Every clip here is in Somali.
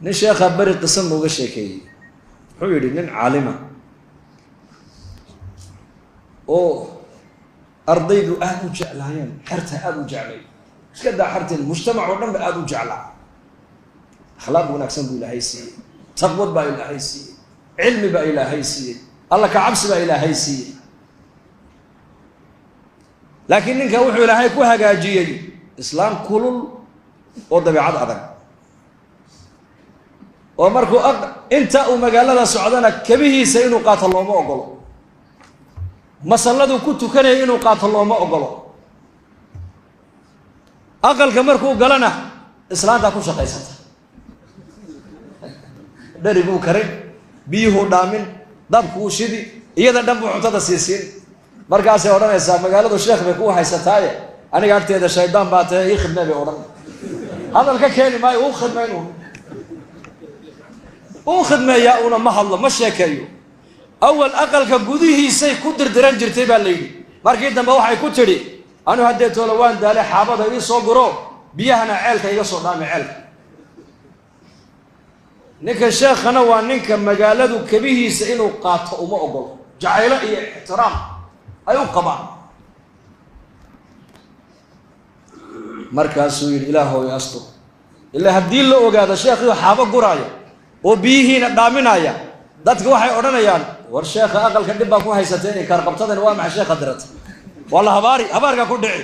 Nin sheekhaa beri qisa nooga sheekeeyey. Wuxuu yidhi nin caalima oo ardaydu aada u jeclaayeen, xerta aada u jeclay, iska daa xerteen, mujtamac oo dhan ba aada u jeclaa. Akhlaaq wanaagsan buu Ilaahay siiyey, taqwad baa Ilaahay siiyey, cilmi baa Ilaahay siiyey, Alla ka cabsi baa Ilaahay siiyey. Laakiin ninka wuxuu Ilaahay ku hagaajiyey islaam kulul oo dabeicad adag, oo markuu inta uu magaalada socdana kabihiisa inuu qaato looma ogolo, masalladuu ku tukanaya inuu qaato looma ogolo, aqalka markuu galana islaantaa ku shaqaysata, dhariguu karin, biyuhuu dhaamin, dabkuu shidi, iyada dhan buu cuntada siisiin. Markaasay odhanaysaa, magaaladu sheekh bay ku haysataaye, aniga agteeda shaydaan baa tahay, ii khidmee bay odhan. Hadal ka keeni maayo, uu khidmayn, uu khidmeeyaa una ma hadlo, ma sheekeeyo. Awal aqalka gudihiisay ku dirdiran jirtay baa la yidhi. Markii dambe waxay ku tidhi, anu haddee toolo waan daalay, xaabada ii soo guro, biyahana ceelka iga soo dhaami ceelka. Ninka sheekhana waa ninka magaaladu kabihiisa inuu qaato uma ogolo, jacaylo iyo ixtiraam ay u qabaan. Markaasuu yidhi, Ilaahow i astur, ilaa haddii la ogaado sheekhiio xaabo guraaya oo biyihiina dhaaminaya, dadka waxay odhanayaan, war sheekha aqalka dhib baa ku haysateen, inkaar qabtadan waa maxay sheekha dirata, waa la habaari, habaarkaa ku dhici.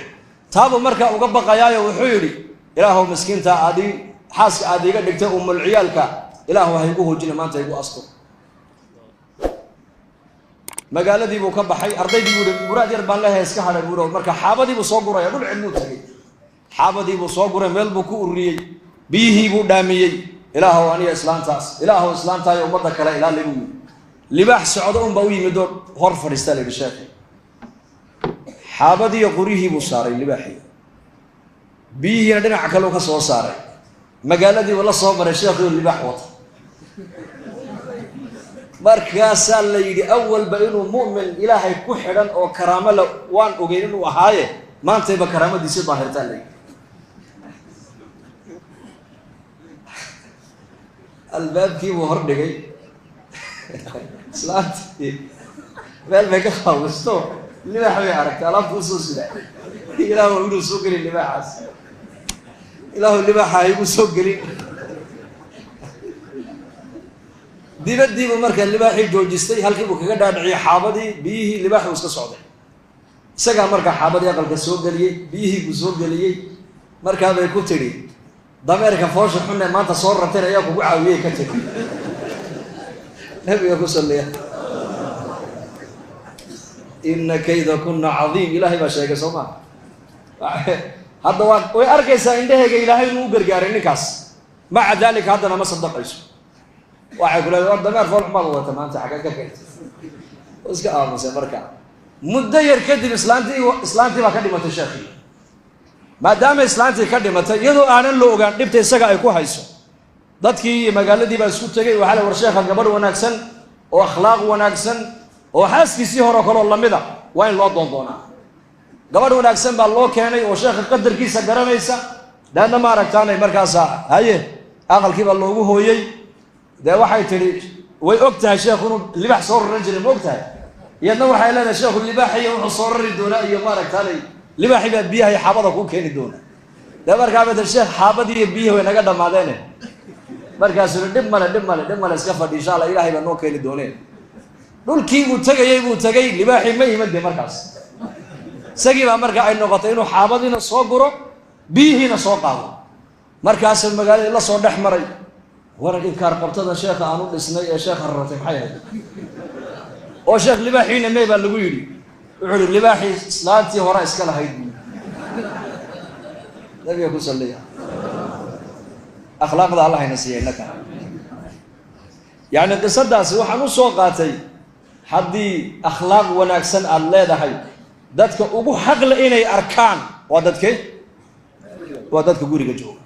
Taabuu markaa uga baqayaayo wuxuu yidhi, Ilaahow miskiinta aadii xaaska aad iiga dhigtay umul ciyaalka, Ilaahu ha igu hoojina, maanta igu astur. Magaaladii buu ka baxay, ardaydii buu yihi, muraad yar baan leehay, iska hadhay buui. Marka xaabadii buu soo guraya, dhul cidluu tagay, xaabadii buu soo guray, meel buu ku ururiyey, biyihii buu dhaamiyey. Ilaahow aniga islaantaas, Ilaahow islaantaayo ummadda kale ilaali buu yidhi. Libaax socdo unbaa u yimid oo hor fadhiistaa la yidhi sheekhi. Xaabadiiyo qoryihii buu saaray libaaxii, biyihiina dhinaca kaleu ka soo saaray. Magaaladiibuu la soo maray sheekhiio libaax wata. Markaasaa la yidhi, awalba inuu mu'min Ilaahay ku xidhan oo karaamo le waan ogeyn inuu ahaaye, maantayba karaamadiisi daahirtaa la yidhi. Albaabkiibuu hor dhigay islaantii, meel bay ka qaawisto, libaax bay aragtay alaabta usoo sida. Ilaahu inuu soo gelin libaaxaas, Ilaahu libaaxa igu soo gelin. Dibadiibuu markaa libaaxii joojistay, halkii buu kaga dhaadhiciyey xaabadii, biyihii, libaaxi uu iska socday. Isagaa markaa xaabadii aqalka soo geliyey, biyihii buu soo geliyey. Markaa bay ku tidhi, dameerka foosha xunne maanta soo rarteen ayaa kugu caawiyey, ka tidhi. Nabiga ku salliya. Ina kayda kuna cadiim, Ilaahay baa sheegay, soo maa? Hadda waa way arkaysaa indhahayga Ilaahay inuu u gargaaray ninkaas, maca daalika haddana ma sadaqayso. Waxay ku leedahay, war dameer fool xumaad wadata maanta xagga ka keentay? Iska aamusay. Marka muddo yar kadib islaantii baa ka dhimatay sheekhii. Maadaama islaantii ka dhimatay, iyadoo aanan la ogaan dhibta isaga ay ku hayso, dadkii iyo magaaladii baa isku tegay. Waxaa la war sheekha gabadh wanaagsan oo akhlaaq wanaagsan oo xaaskiisii hore kaloo lamida waa in loo doondoonaa. Gabadh wanaagsan baa loo keenay oo sheekha qadarkiisa garanaysa. Daadna ma aragtaanay markaasa haye aqalkii baa loogu hooyey. Dee waxay tidhi, way og tahay sheekhu inuu libaax soo raran jiray, ma og tahay? Iyadna waxay leedahay, sheekhu libaaxiyo wuxuu soo rari doonaa iyo maaragtaanay libaaxi baa biyaha iyo xaabada kuu keeni doona. Dee markaa bay tii, sheekh xaabadii iyo biyihii way naga dhammaadeene. Markaasuu dhib male, dhib male, dhib male, iska fadhi, insha Allah Ilaahay baa noo keeni dooneen. Dhulkii buu tegayey buu tegay, libaaxii ma iman. De markaas isagii baa marka ay noqotay inuu xaabadiina soo guro, biyihiina soo qaado. Markaasuu magaaladii la soo dhex maray, war inkaar qabtada sheekha aan u dhisnay ee sheekha rartay maxay ahayd? Oo sheekh libaaxiina mey baa lagu yidhi. Wuxuu yihi, libaaxii islaantii hore iska lahayd buu. Nabiga ku salliya. Akhlaaqda Allah hayna siiya innaka. Yacni qisadaasi waxaan u soo qaatay, haddii akhlaaq wanaagsan aada leedahay, dadka ugu xaqle inay arkaan waa dadke? Waa dadka guriga jooga.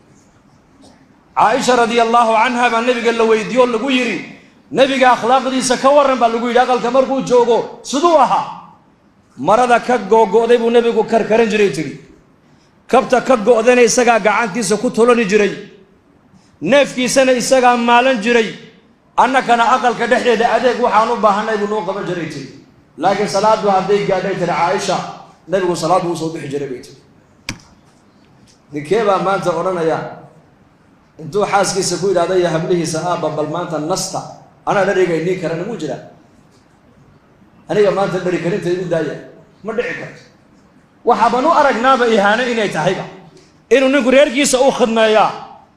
Caaisha radia allahu canha baa nebiga la weydiiyo, lagu yidhi, nebiga akhlaaqdiisa ka warran baa lagu yidhi, aqalka markuu joogo siduu ahaa? Marada ka googo'day buu nebigu karkaran jiray, tidhi. Kabta ka go'dayna isagaa gacantiisa ku tolani jiray. Neefkiisana isagaa maalan jiray, annakana aqalka dhexdeeda adeeg waxaan u baahanay buu noo qaban jiray tiri. Laakiin salaadu hadday gaadhay tiri Caaisha, nabigu salaadu usoo bixi jiray bay tiri. Ninkee baa maanta odhanaya intuu xaaskiisa ku yidhahda iyo hablihiisa, aabba bal maanta nasta, anaa dhariga inii karana muu jiraa? Aniga maanta dhari karinta igu daaya, ma dhici karto. Waxaaban u aragnaaba ihaano inay tahayba inuu ninku reerkiisa u khidmeeyaa,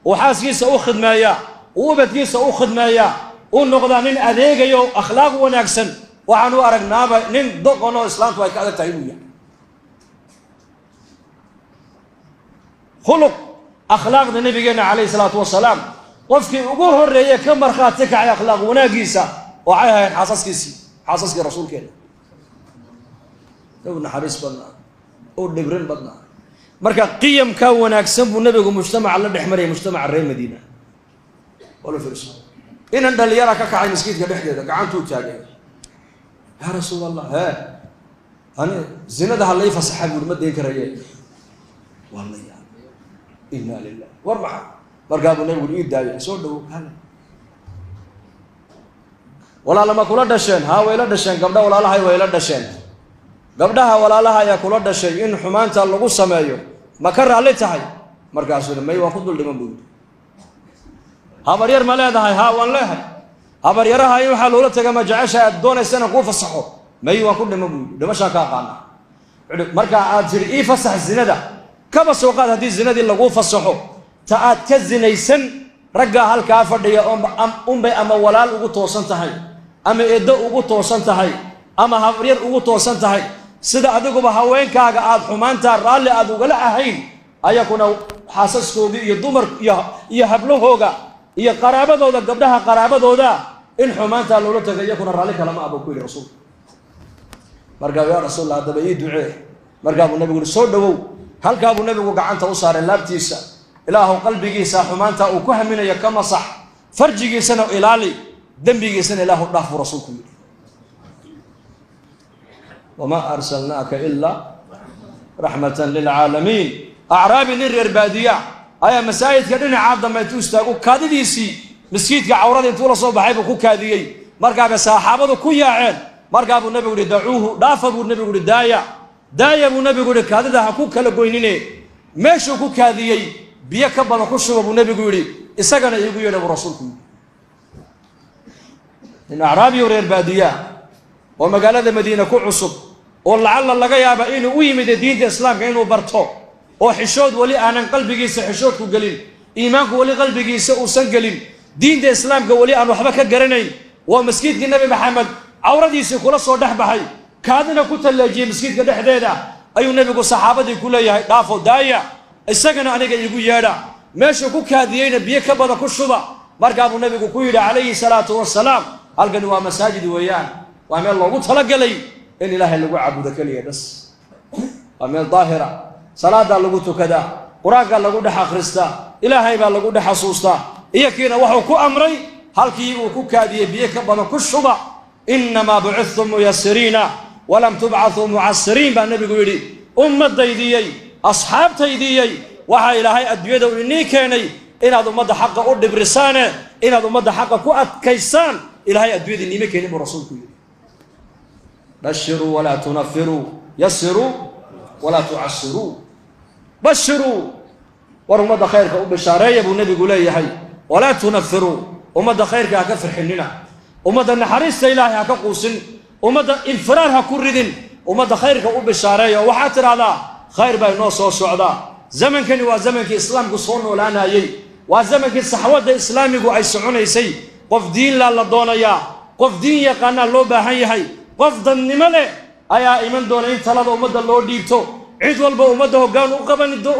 uu xaaskiisa u khidmeeyaa, uu ubadkiisa u khidmeeyaa, uu noqdaa nin adeegayo akhlaaq wanaagsan. Waxaan u aragnaaba nin doqon oo islaamtu ay ka adag tahay inuu yahay. Khuluq akhlaaqda nabigeenna calayhi salaatu wasalaam, qofkii ugu horreeyey ka markhaati kacay akhlaaq wanaaggiisa waxay ahayd xaasaskiisii, xaasaskii rasuulkeena. U naxariis badnaa, u dhibrin badnaa. Marka qiyamkaa wanaagsan buu nabigu mujtamaca la dhex marayay, mujtamaca reer Madiina. Wala fiirso, inan dhalinyara ka kacay maskiidka dhexdeeda, gacantuu taagay: yaa rasuul Allah, hee ani zinada ha lai fasaxa buuri, ma dayn karaye. Waa la yaabay, inna lilah, war maxaa? Markaa buu nabigu ii daayay, soo dhawow, hale walaalama kula dhasheen? Haa, way la dhasheen gabdha walaalahay, way la dhasheen gabdhaha walaalaha ayaa kula dhashay. In xumaanta lagu sameeyo ma ka raalli tahay? Markaasuu yidhi, may, waan ku dul dhiman buu yidhi. Habaryar ma leedahay? Haa, waan leehay. Habaryaraha in waxaa loola taga ma jecesha aad doonaysana kuu fasaxo? May, waan ku dhiman buu yidhi, dhimashaan ka aqaana. Marka aad tidhi ii fasax zinada, kaba soo qaad haddii zinadii laguu fasaxo, ta aad ka zinaysan raggaa halkaa fadhiya unbay ama walaal ugu toosan tahay, ama eeddo ugu toosan tahay, ama habaryar ugu toosan tahay. Sida adiguba haweenkaaga aada xumaantaa raalli aada ugala ahayn, ayakuna xaasaskoodii iyo dumar iyo hablahooga iyo qaraabadooda, gabdhaha qaraabadooda in xumaantaa loola taga iyakuna raalli kalama ah buu ku yidhi rasuulku. Markaa yaa rasuullah, haddaba ii ducee. Markaa buu nabigu yihi, soo dhawow. Halkaa buu nabigu gacanta u saaray laabtiisa: ilaahu qalbigiisa xumaanta uu ku haminayo ka masax, farjigiisana ilaali, dembigiisana ilaahu dhaaf buu rasuulku yidhi. Wamaa arsalnaaka ilaa raxmatan lilcaalamiin. Acraabi, nin reer baadiya ayaa masaajidka dhinacaa dambe intuu istaagu kaadidiisii maskiidka cawrada intuu la soo baxay buu ku kaadiyey. Markaabay saxaabadu ku yaaceen. Markaa buu nabigu yihi, dacuuhu, dhaafa buu nabigu yihi, daaya, daaya buu nabigu yihi, kaadida ha ku kala goynine, meeshuu ku kaadiyey biyo ka badan ku shuba buu nabigu yidhi, isagana iigu yeedha buu rasuulku yidhi. Nin acraabiyo reer baadiyaa oo magaalada Madiina ku cusub, oo lacalla laga yaaba inuu u yimid diinta islaamka inuu barto, oo xishood weli aanan qalbigiisa xishoodku gelin, iimaanku weli qalbigiisa uusan gelin, diinta islaamka weli aan waxba ka garanayn, waa maskiidkii Nebi Maxamed cawradiisii kula soo dhex baxay, kaadina ku talleejiyey maskiidka dhexdeeda, ayuu nebigu saxaabadii ku leeyahay, dhaafo, daaya, isagana aniga iigu yeedha, meeshuu ku kaadiyeyna biyo ka badan ku shuba. Markaa buu nebigu ku yidhi calayhi salaatu wasalaam, halkani waa masaajid weeyaan, waa meel loogu talagalay in ilaahay lagu caabudo keliya bas, waa meel daahira, salaadaa lagu tukadaa, qur-aankaa lagu dhex akhristaa, ilaahay baa lagu dhex xasuustaa. Iyo kiina wuxuu ku amray halkii uu ku kaadiyey biyo ka badan ku shuba. Innamaa bucithtum muyasiriina walam tubcathuu mucasiriin baa nebigu yidhi. Ummaddaydiyey, asxaabtaydiyey, waxaa ilaahay adduunyada uu inii keenay inaad ummadda xaqa u dhibrisaane, inaad ummadda xaqa ku adkaysaan ilaahay adduunyada iniima keenin buu rasuulku yidhi. Bashiruu walaa tunafiruu, yasiruu walaa tucasiruu. Bashiruu, war ummadda khayrka u bishaareeya buu nebigu leeyahay, walaa tunafiruu, ummadda khayrka ha ka farxinina, ummadda naxariista ilaahay ha ka quusin, ummadda infiraar ha ku ridin, ummadda khayrka u bishaareeya oo waxaad tidhahdaa khayr baa inoo soo socdaa. Zamankani waa zamankii islaamku soo noolaanayey, waa zamankii saxwadda islaamigu ay soconaysay. Qof diinlaa la doonayaa, qof diin yaqaanaa loo baahan yahay, qof dadnimo leh ayaa iman doona in talada ummadda loo dhiibto. Cid walba ummadda hoggaan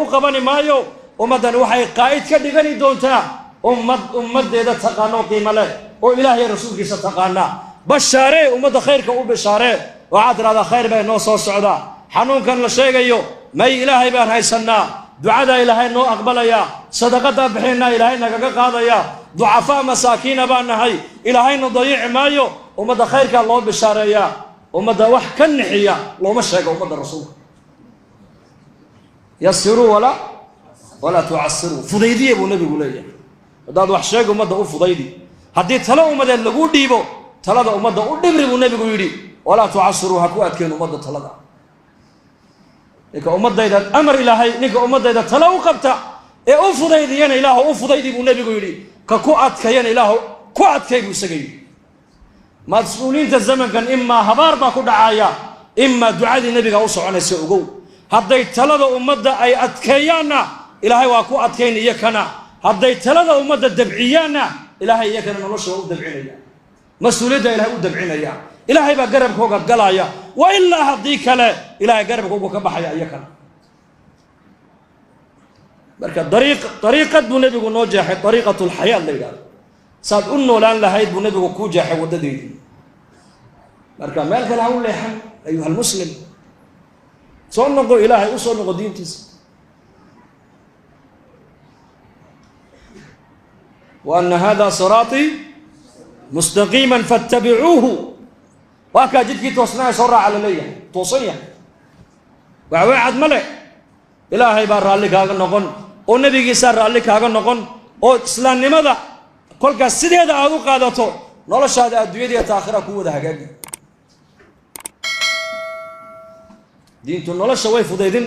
u qabani maayo. Ummaddani waxay qaa'id ka dhigani doontaa ummad ummaddeeda taqaano, qiimo leh, oo ilaahay rasuulkiisa taqaanaa. Bashaaree ummadda khayrka u bishaaree, waxaad tidhahdaa khayr baa inoo soo socdaa. Xanuunkan la sheegayo may, ilaahay baan haysannaa, ducadaa ilaahay noo aqbalayaa, sadaqadaa bixinaa ilaahay nagaga qaadaya, ducafaa masaakiina baan nahay, ilaahayna dayici maayo. Ummadda khayrkaa loo bishaareeyaa, ummadda wax ka nixiya looma sheego. Ummadda rasuulka yasiruu walaa tucasiruu, fudaydiya buu nebigu leeyahay. Haddaad wax sheeg ummadda u fudaydi, haddii talo ummadeed laguu dhiibo talada ummadda u dhibri buu nebigu yidhi. Walaa tucasiruu, ha ku adkeen ummadda talada. Ninka ummadayda amar ilaahay, ninka ummadayda talo u qabta ee u fudaydiyana ilaahu u fudaydi buu nebigu yidhi, ka ku adkayana ilaahu ku adkay buu isaga yidhi. Mas-uuliyiinta zamankan imaa habaar baa ku dhacaya, imaa ducadii nebiga u soconaysa. Ogow, hadday talada ummadda ay adkeeyaanna ilaahay waa ku adkayn iyakana, hadday talada ummadda dabciyaanna ilaahay iyakana nolosha waa u dabcinaya, mas-uuliyadda ilahay u dabcinaya, ilaahay baa garabkooga galaya. Wa ilaa haddii kale ilaahay garabkooga ka baxaya iyakana. Marka dariiqad buu nebigu noo jeexay, dariiqatu lxayaat la yidhahdo, saad u noolaan lahayd buu nebigu kuu jeexay waddadeedii. Marka meel kale ha u leexan ayuha almuslim, soo noqo ilaahay, u soo noqo diintiisa. Wa ana hada siraatii mustaqiima fattabicuuhu, waa kaa jidkii toosnaa soo raaca la leeyahay, toosan yahay, waxweecad ma le. Ilaahay baa raalli kaaga noqon oo nebigiisaa raalli kaaga noqon, oo islaamnimada kolkaas sideeda aada u qaadato noloshaada adduunyada iyo taakhira ku wada hagaagi. Diintu nolosha way fudaydin.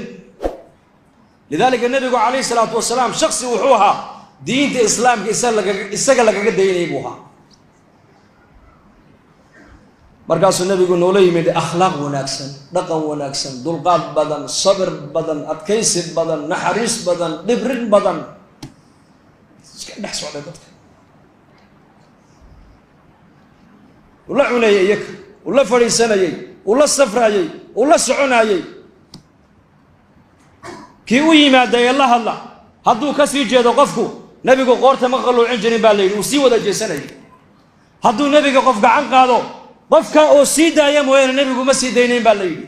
Lidaalika nebigu calayhi salaatu wasalaam shaksi wuxuu ahaa diinta islaamka isaga lagaga daynayay buu ahaa. Markaasuu nebigu noola yimid akhlaaq wanaagsan, dhaqan wanaagsan, dulqaad badan, sabir badan, adkaysi badan, naxariis badan, dhibrin badan, iska dhex socday dadka, ula cunayay iyaka, ula fadhiisanayay, ula safraayey, ula soconaayey. Kii u yimaada ee la hadla hadduu ka sii jeedo qofku, nebigu qoorta ma qalluucin jirin baa la yidhi, uu sii wada jeesanayay. Hadduu nebiga qof gacan qaado, qofka oo sii daaya mooyaane nebigu ma sii daynayn baa la yidhi.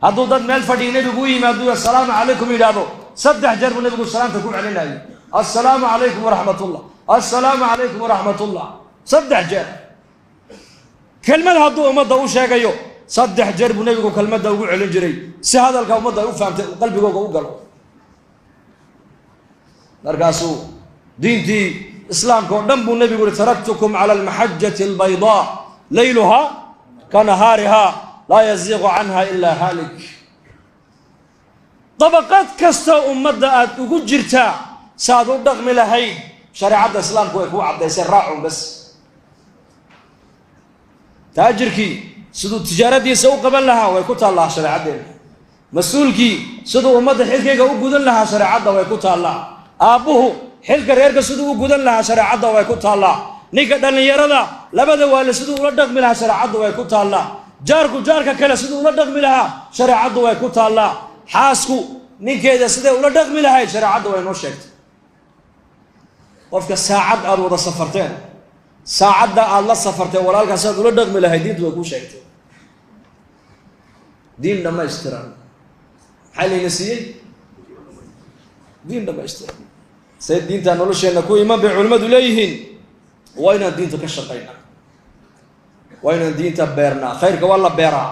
Hadduu dad meel fadhiya nebigu u yimaado assalaamu calaykum yidhaahdo, 3 jeer buu nebigu salaamta ku celinayay, assalaamu calaykum waraxmatullah, assalaamu calaykum waraxmatullah, 3 jeer. Kelmad hadduu ummadda u sheegayo 3 jeer buu nebigu kelmadda ugu celin jiray, si hadalka ummadda ay u fahamtay qalbigooga u galo. Markaasuu diintii islaamka oo dhan buu nebigu yihi taraktukum cala almaxajati albaydaa layluhaa ka nahaarihaa laa yaziiqu canha ilaa haalik. Dabaqad kasta ummadda aad ugu jirtaa saaad u dhaqmi lahayd shareecadda islaamku way kuu caddaysay, raacun bas. Taajirkii siduu tijaaradiisa u qaban lahaa way ku taallaa shareecaddeena, mas-uulkii siduu ummadda xilkayga u gudan lahaa shareecadda way ku taallaa, aabbuhu xilka reerka siduu u gudan lahaa shareecadda way ku taallaa, ninka dhallinyarada labada waale siduu ula dhaqmi lahaa shareecaddu way ku taallaa, jaarku jaarka kale siduu ula dhaqmi lahaa shareecaddu way ku taallaa, xaasku ninkeeda siday ula dhaqmi lahayd shareecaddu way noo sheegtay. Qofka saacad aada wada safarteen, saacadda aada la safarteen walaalkaa sidaad ula dhaqmi lahayd diintu way kuu sheegtay. Diin dhammaystiran maxaa layna siiyey? Diin dhammaystiran. Say diintaa nolosheenna ku iman bay culimmadu leeyihiin. Waa inaan diinta ka shaqaynaa, waa inaan diinta beernaa. Khayrka waa la beeraa,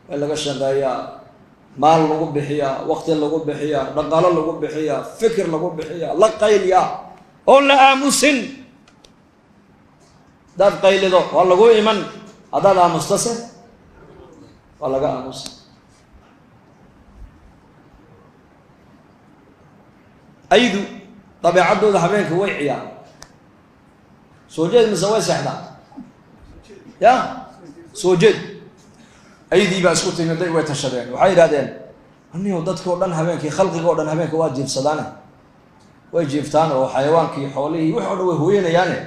waa in laga shaqeeyaa, maal lagu bixiyaa, waqti lagu bixiyaa, dhaqaalo lagu bixiyaa, fikir lagu bixiyaa, la qayliyaa oon la aamusin. Haddaad qaylido waa lagu iman, haddaad aamustase waa laga aamusa. Aydu dabeecaddooda habeenka way ciyaar, soo jeed mise way seexdaan? Ya soo jeed. Aydii baa isku timiday, way tashadeen, waxay yidhahdeen anigo dadkao dhan habeenkii, khalqiga o dhan habeenka waa jiifsadaane, way jiiftaan oo xayawaankii xoolihii wax o dhan way hooyanayaane,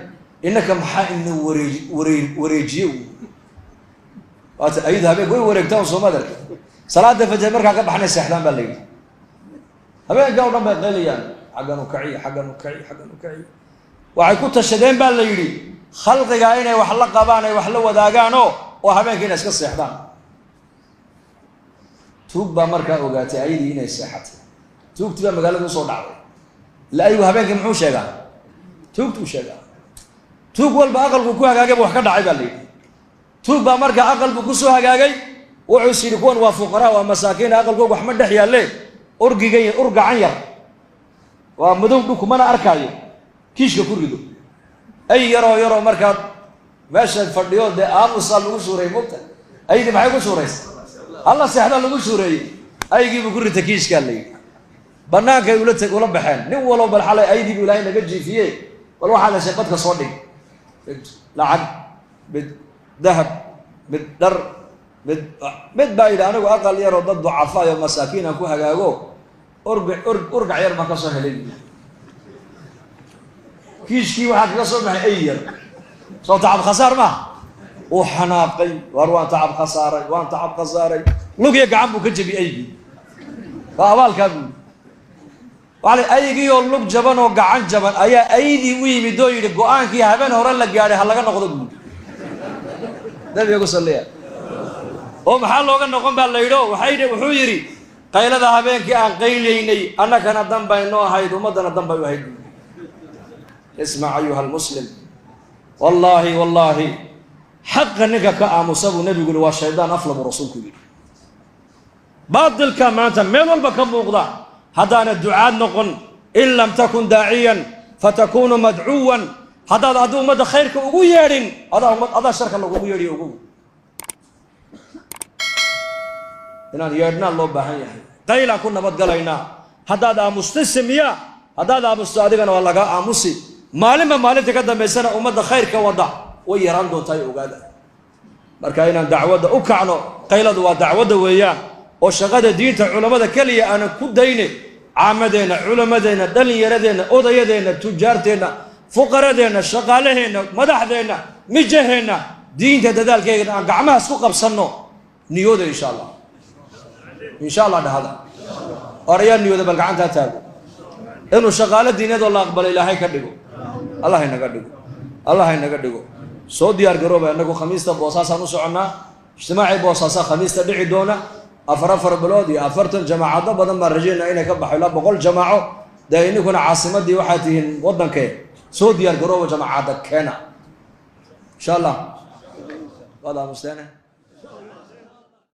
innaka maxaa ina wareejiye? Waata aydu habeenka way wareegtaan soo madarka, salaada fajar markaa ka baxnay seexdaan baa la yidhi. Habeenka o dhan bay qaylayaan, xaggan u kaciy, xaggan u kaciy, xaggan u kaciy. Waxay ku tashadeen baa la yidhi khalqiga inay wax la qabaan, ay wax la wadaagaanoo oo habeenka inay iska seexdaan. Tuug baa markaa ogaatay ayadii inay seexatay, tuugtii baa magaalada usoo dhacday. Ila ayagu habeenkii muxuu sheegaa? Tuugtuu sheegaa. Tuug walba aqalku ku hagaagay ba wax ka dhacay baa la yidhi. Tuug baa markaa aqal buu kusoo hagaagay, wuxuu is yidhi kuwan waa fuqaraa, waa masaakiin, aqalkooga wax ma dhex yaalle, urgigan ur gacan yar Waa madow dhulku, mana arkaayo, kiishka ku rido. Ay yaroo yaroo markaad meesha fadhiyo dee aamusaa lagu shuureeyey, mogta aydii maxay ku shuuraysa? Halla seexdaa lagu shuureeyey. Aygiibuu ku rita kiishkaa la yidhi. Bannaankay ula teg ula baxeen. Nin walow bal xalay aydiibu ilaahay naga jiifiye, bal waxaad heshay badka soo dhig. Mid lacag, mid dahab, mid dhar, mid baa yidhi anigu aqal yaroo dad ducafaayo masaakiin aan ku hagaago, orga urgac yar baan ka soo helay. Kiishkii waxaa kaga soo baxay ay yar. Soo tacab khasaar maaha? Uu xanaaqay, waar waan tacab khasaaray, waan tacab khasaaray. Lugya gacan buu ka jebiyey aygii. Waa abaalkaa buu yidhi. Aygii oo lug jaban oo gacan jaban ayaa aydii u yimid oo yidhi go-aankii habeen hore la gaadhay ha laga noqdo buu yidhi. Nabiga ku salliya. Oo maxaa looga noqon baa la yidhi? O waxay wuxuu yidhi qaylada habeenkii aan qaylaynay annakana dan bay noo ahayd, ummaddana dan bay u ahayd buu. Ismac ayuha almuslim, wallaahi wallaahi xaqa ninka ka aamusa buu nebigu yihi waa shaydaan afla buu rasuulku yidhi. Baatilka maanta meel walba ka muuqda haddaana ducaad noqon, in lam takun daaciyan fatakunu madcuwan. Haddaad addi ummadda khayrka ugu yeedhin, adaa sharka lagugu yeedhiyo. Ugu inaan yeedhnaa loo baahan yahay, qaylaan ku nabadgalaynaa. Haddaad aamusta samiya, haddaad aamusto adigana waa lagaa aamusi. Maalinba maalinta ka dambaysana ummadda khayrka wadda way yaraan doontaa, ogaada. Marka inaan dacwadda u kacno, qayladu waa dacwadda weeyaan, oo shaqada diinta culammada keliya aanan ku dayne, caamadeenna, culammadeenna, dhallinyaradeenna, odayadeenna, tujaarteenna, fuqaradeenna, shaqaalaheenna, madaxdeenna, mijaheenna, diinta dadaalkeegana aan gacmahaas ku qabsanno. Niyooda insha allah, insha allah dhahada. Orayaa niyooda, bal gacantaa taago inuu shaqaalo diineedoo la aqbalo ilaahay ka dhigo. Allah inaga dhigo, allah inaga dhigo. Soo diyaar garooba. Innagu khamiista Boosaasaan u soconnaa, ijtimaacii Boosaasaa khamiista dhici doona. 4 bilood iyo 40 jamaacado badan baan rajaynaa inay ka baxo, ilaa 100 jamaaco. Dee ininkuna caasimadii waxaa tihiin waddankee, soo diyaar garooba, jamaacadda keena insha allah. Waad aamusteene.